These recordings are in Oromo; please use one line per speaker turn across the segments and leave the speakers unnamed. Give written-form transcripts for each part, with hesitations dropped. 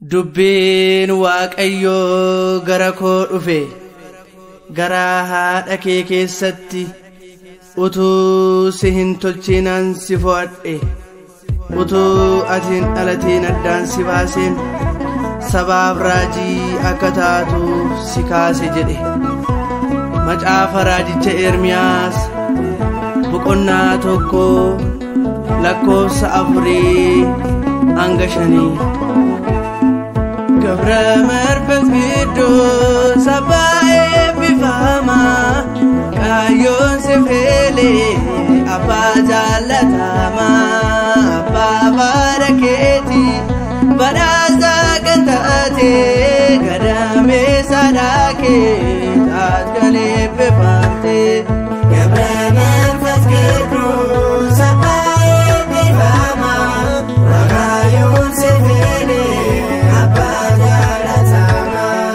Dubbiin Waaqayyoo gara koo dhufe, garaa haadha kee keessatti utuu si hin tolchinaan si fo'adhe, utuu ati hin dhalatiin addaan si baaseen sabaaf raajii akka taatuuf si kaase jedhe. Macaafa raajicha Ermiyaas boqonnaa 1 lakkoofsa 4 hanga 5. Gabra Manfas Qidduus abbaa eebbifamaa, kaayyoon si feelee abbaa jaallatamaa, abbaa faara keetii badhaasaa kan taate gadameessa dhaakee taat kan eebbifamte.
Gabra Manfas Qidduus abbaa eebbifamaa, Waaqayyoon si feelee abbaa jaallatamaa,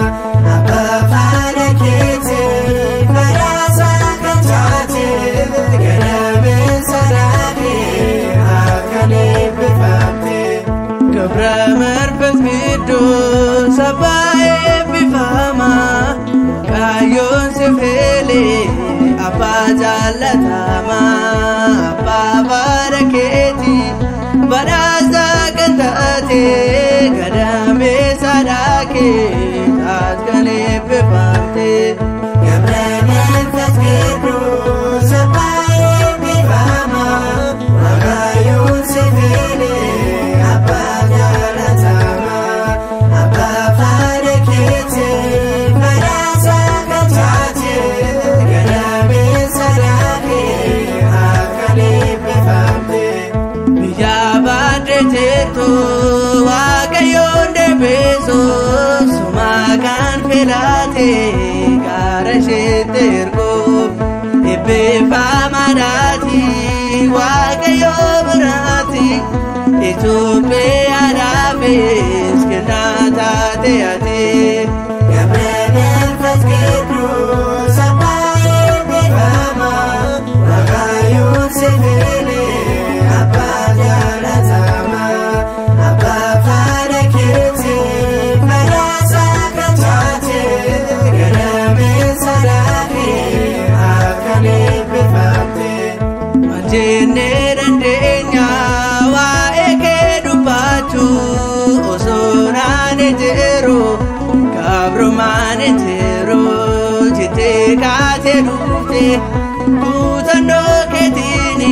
abbaa faara keetii badhaasaa kan taate gadameessa dhaakee kan eebbifamte.
Gabra Manfas Qidduus abbaa eebbifamaa, kaayyoon si feelee abbaa jaallatamaa, abbaa faara keetii badhaasaa kan taate gadameessa dhaakee taat kan eebbifamte.
Gabra Manfas Qidduus abbaa eebbifamaa, Waaqayyoon si feelee abbaa jaallatamaa, abbaa faara keetii badhaasaa kan taate gadameessa dhaakee kan eebbifamte.
Biyya baadhee jirtu Waaqayyoon deebisu sumaa kan filate gaara isheetti erguuf eebbifamaadhaati Waaqayyo biraati Itoophiyaadhaafis kennaa taate ati.
Gabra Manfas Qidduus abbaa eebbifamaa, Waaqayyoon si feelee abbaa jaallatamaa, abbaa faara keetii badhaasaa kan taate gadameessa dhaakee kan eebbifamte.
Maal jennee dandeenya waa'ee kee dubbachuu osoo naani jiru gabrummaan jiru jettee kaatee dhufte kutannoo keetiin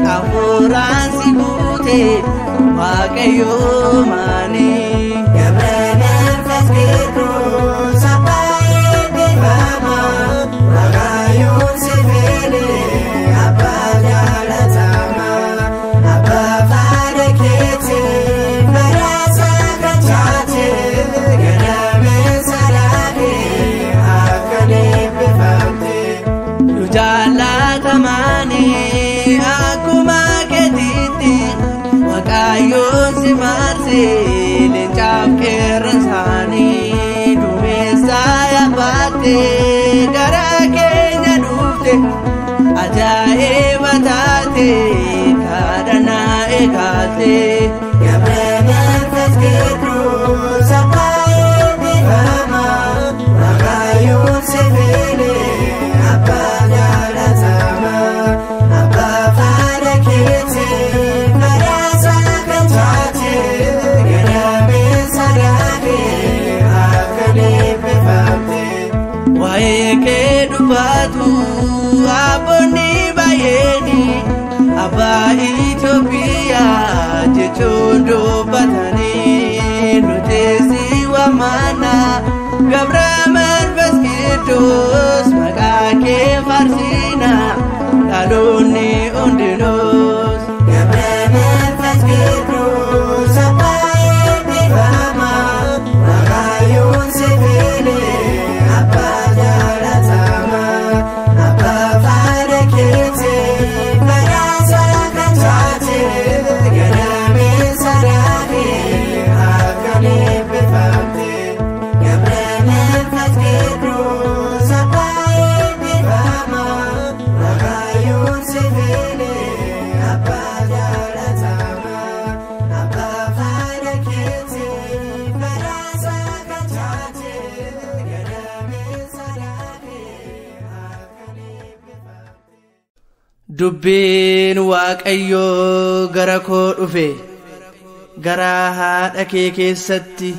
hafuuraan si guute Waaqayyoo maani.
Gabra Manfas Qidduus abbaa eebbifamaa, Waaqayyoon si feelee abbaa jaallatamaa, abbaa faara keetii badhaasaa kan taate gadameessa dhaakee kan eebbifamte.
Nu jaallatamanii akkuma keetiitti Waaqayyoon si marse leencaaf qeerransaanii duumessa yaabbatte gara keenya dhufte ajaa'iba taate kadhannaa eegalte.
Gabra Manfas Qidduus abbaa eebbifamaa, Waaqayyoon si feelee abbaa jaallatamaa, abbaa faara keetii badhaasaa kan taate gadameessa dhaakee kan eebbifamte.
Waa'ee kee dubbatu abboonni baay'een abbaa Itoophiyaa jechuun dubbatanii nuti si waamna Gabra Manfas Qidduus maqaa kee faarsina dhaloonni hundinuus.
Gabra Manfas Qidduus abbaa eebbifamaa, Waaqayyoon si feelee abbaa jaallatamaa, abbaa
Dubbiin Waaqayyoo gara koo dhufe, garaa haadha kee keessatti